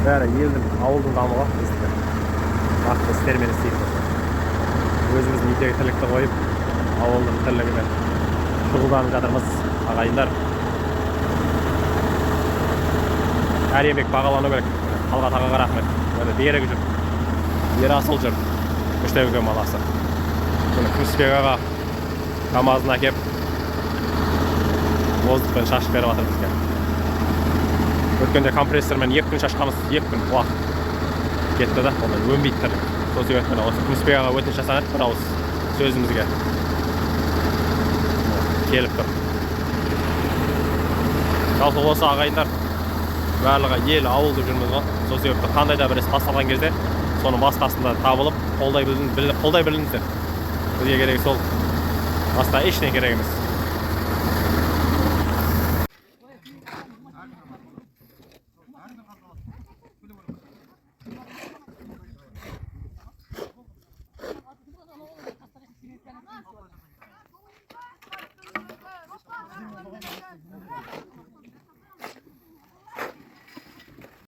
Бәрі елдің, ауылдың қамы ғой біздікі. Нақты істермен істейміз осылай. Өзіміздің үйдегі тірлікті қойып, ауылдың тірлігімен шұғылданып жатырмыз, ағайындар. Әр еңбек бағалану керек. Міне, Талғат ағаға рахмет. Міне, Берік жүр, Ерасыл жүр, Үштәуке баласы. Міне, Күмісбек аға КамАЗын әкеп, воздухпен шашып беріп жатыр бізге. Өткенде компрессормен 2 күн шашқанбыз, 2 күн уақыт кетті да, онда өнбейді тірлік. Сол себепті осы Күмісбек аға өтініш жасаған еді, бір ауыз сөзімізге келіп тұр. Жалпы осы, ағайындар, барлығы ел, ауыл деп жүрміз ғой. Сол себепті қандай да бір іс басталған кезде соның бас қасында табылып, қолдай біліңіздер. Бізге керегі сол, басқа ештеңе керек емес.